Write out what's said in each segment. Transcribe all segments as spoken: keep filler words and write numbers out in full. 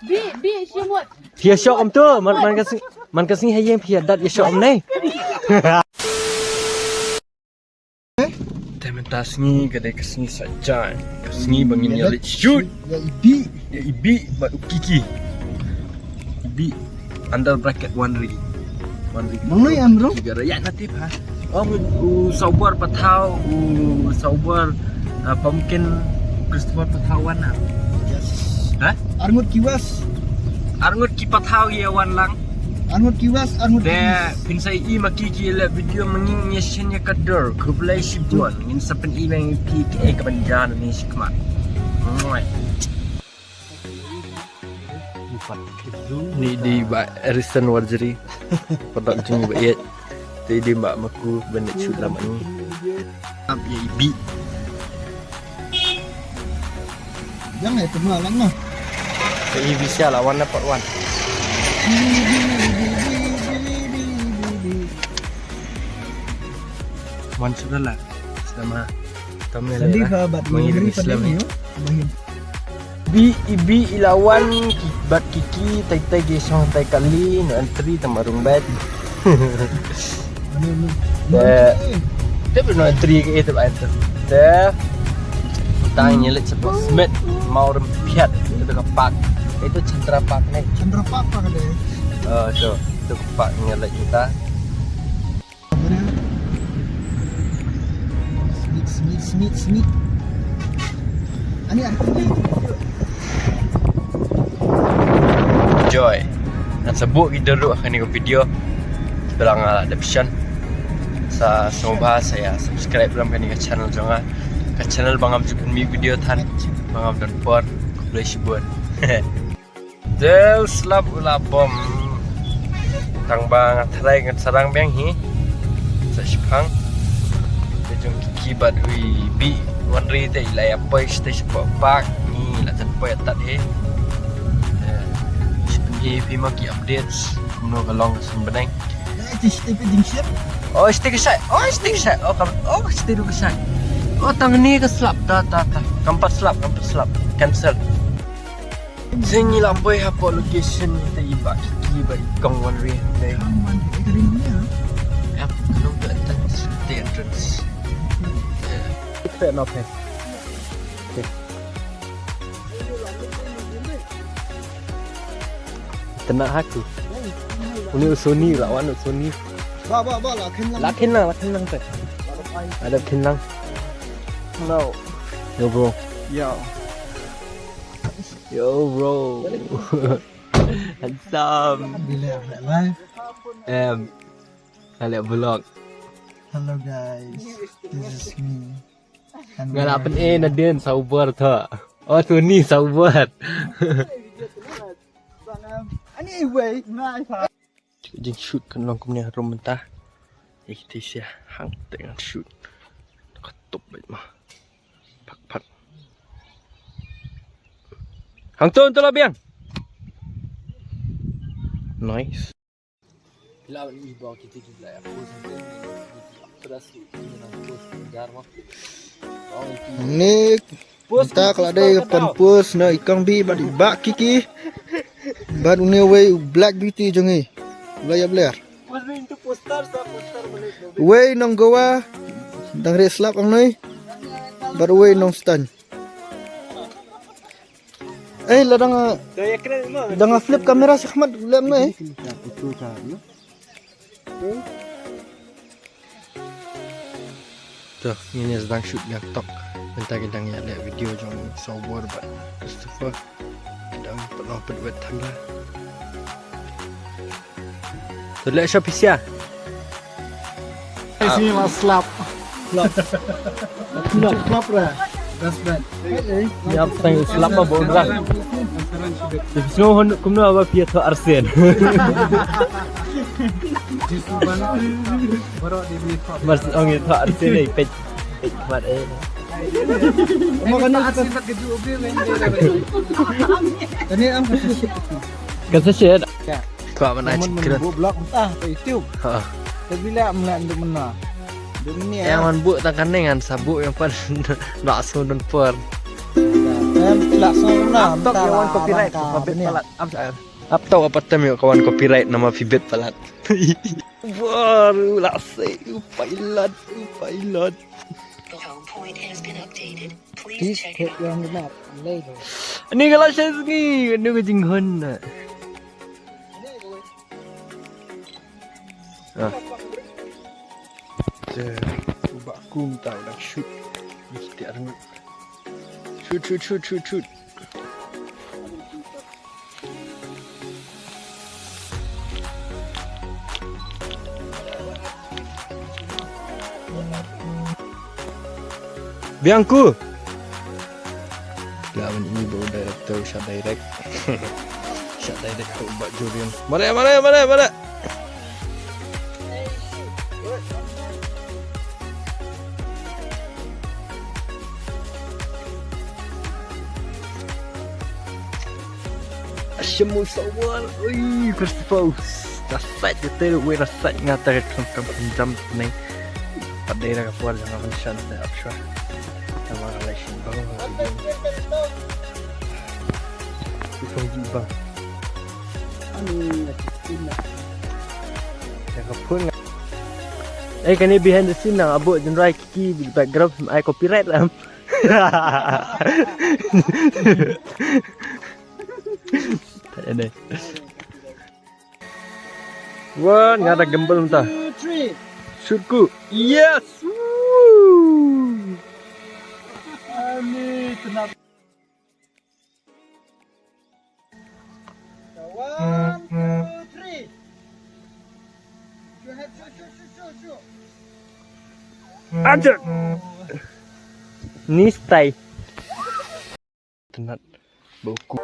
Bi, bi, shimut. Phi ïa shoh kumto, man, man ka sngi, man ka sngi ha ïing phi ïa dat ïa shoh kumne. Te mynta sngi ka dei ka sngi Saitjaiñ. Ka sngi ba ngin ïa leit shoot. Ïa i Bi. Ïa i Bi bad u Kiki. I Bi under bracket Wanri. Wanri. Mano i Amro? Tiga raya na tip ha. Oh, u Saubor Pathaw, u Saubor, uh, Pumpkin, Christopher Pathaw wan na. Yes. Ha? Arngut ki was. Arngut ki pathaw ïa wan lang. Arngut ki was, arngut ki was. Te phin sa ïohi ma ki ki leh video ma ngi, ngi shen ïa ka dur. Khublei shibun. Ngin sa pyni ba ngi ki ki eh ka ban jan ni shikmat. Ni di ba Harrison Warjri. Padok jing ba iet. Te i dei ba ma ku ban leit shoot lam ani. Ap ïa i Bi. Jang eh, tengah lang noh. Te i Bi sia la wan na part one. Wan shoot la. Selamat. Tadi ka bat mangi Islam ni. Bi, i Bi i la wan ki, bad Kiki, tai tai ki shong tai kali, no entry tang ma rung bed. Te, te no entry ke, te ba enter. Te tang ïa leit sha Smet, Mawrymphiat, ito ka park. Ito Chandra Park ne. Chandra Park pa ka dei. Oh, ito, ito ka park ïa leit kita. Smit, smit, smit, smit. Ani arti ni. Joy. Ngan sa buh ki dulu ha kane ka video. Ba nga la dep shan. Sa sngewbha sa ïa subscribe lam kane ka channel jong nga. Ka channel ba ngam ju pynmih video than. Ba ngam don por. Khublei shibun. Dei slap u la bom. Tang ba nga tharai ngan sarang biang hi. Sa shipang. Te jong Kiki bad u i Bi Wanri te i la ïa poi sha te shapoh park ni la jan poi tat hi. Te shipang hi phi ma ki updates. Kumno ka long sum beneng. Oh, sha te ka shai. Oh, sha te ka shai. Oh, kam, oh, sha te ka shai. Oh, tang ni ka slap. Ta, ta, ta. Kam pat slap, kam pat slap. Cancel. Jing ïa la poi hapoh location te i Bah Kiki bad i Kong Wanri te. Yap, nong tu entrance, te entrance. Te no pe. Te na haku. Uni u Sony la wan u Sony. Ba, ba, ba, la khin lang. La khin lang, la khin lang te. Ada khin lang. Hello. Yo, bro. Yo. Yo, bro. Handsome. Bila live. Em. Kali vlog. Hello guys. This is me. Nga la pyn-i nadien Saubor tho. Oh, tu ni Saubor. Anyway, nice. Jing shoot kan long kumne harum mynta. Ih, te sia hang te ngan shoot. Ka tup bait ma. Pak, pak. Hang tu, tu la biang. Nice. Nik. Mynta ka la dei ka pynpus na i Kong Bi bad i Bah Kiki. Bad une uwei u Black Beauty jong ngi. U la ïap ler. Uwei nong Goa. Dang rieh slap hangne. Bad uwei nong Stan. Eh, la dang, dang flip camera shakhmat lem ne. To, ngin ïa sdang shoot ïa tok. Mynta ki dang ïa leh video jong Saubor bad Christopher. Ki dang pynlong pynwet than la. To leh sha pisa. Ai sini la slap. Slap. Slap ra. Gas ban. Ïa, tang slap ba bol ra. Di sini hon kumno ba pia tho arsen. Jisu ban. Baroh di di tho. Mas ong ïa tho arsen ai pet. Pet mat eh. Mo kan arsen tak keju obi men. Tani am kan sa shit. Kan sa shit. Kwah ban ai check. Buh blog mynta ha YouTube. Ha. Te bila am lah untuk mena. Dunia. Yang man buh tang kane ngan sa buh yang pan nak sudun por. Lah song na. Ap tok ïa wan copyright. Ka bit palat. Ap sa. Ap tok apa tem ïa ka wan copyright namar phi bit palat. Baru lah sei u pilot, u pilot. The home point has been updated. Please check it out. Ni ka la shes ngi, ni ka jinghon na. Ah. Te, u ba kum ta u dang shoot. Mesti ada. Shoot, shoot, shoot, shoot, shoot. Biang ku. Lawan ini baru director, shot direct. Shot direct tu buat jurian. Mari, mari, mari, mari. Shimul Sawal, ui, Christopher. Rasat je teru, ui, rasat ngata ke kam kam kam jam ni. Pada era kapal jangan mention ni, apa? Nama relation bang. Itu juga bang. Anu, Cina. Yang kapal. Eh, kani behind the scene na, abu jenrai kiki background, ai copyright lah. Ini. Wan, nga da gimbal mynta. One, two, three. Shoot ku. Yes. Woo. Ani tenap. One, two, three. Shoot, shoot, shoot, shoot, shoot. Action. Ni style. Tenat bau ku.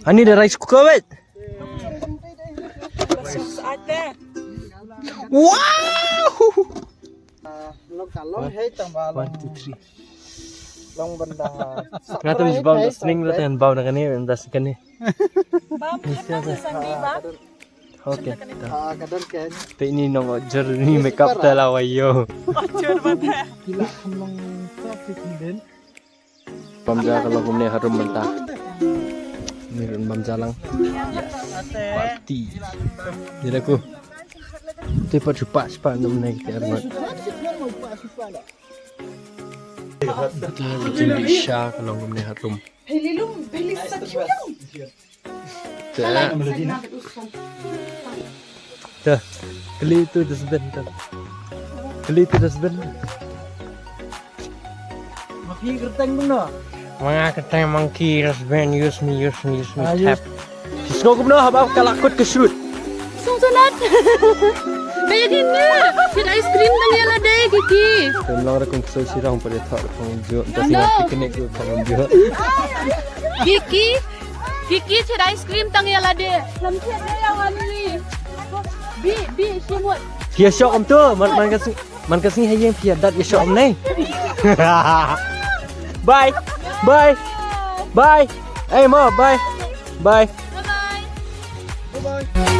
Ani da rice cooker wait. Wow! Long ka long hei tang ba long. One, two, three. Long benda. Nga tu jubab da sning da ten bau da kane da kane. Bam kena sandi bam. Okay. Ah, kadang kan. Te ini nong journey makeup te la wayo. Ojor bata. Kila kan long traffic ni den. Bam ja ka long kumne harum mynta. Ni ren bam ja lang. Yes. Party. Ni da ku. Te pat chupa chupa num ne ke armat. Te jin bi sha ka long kumne harum. Hei lilum beli sa kiu yang. Te. Te. Kali tu dustbin tu. Kali tu dustbin. Maki kerteng benda. Mga katang monkey, husband, use me, use me, use me, Ah, tap. Sis ngok kumno haba ka la kut ka shoot. Sung sunat. Kaya din na. Sir ice cream tang ïa lade, Kiki. Kum long ra kum so sirang pada thak kum jo. Das No. Ngan picnic ko kum jo. Kiki. Kiki, sir ice cream tang ïa lade. Lam sir ïa wan ni. Bi, bi, shimut. Kia shok om tu, man man kasi. Man ka sngi ha ïing phi ïa dat ïa shok ne. Bye. Bye. Bye. Hey mo, bye. Bye. Bye bye.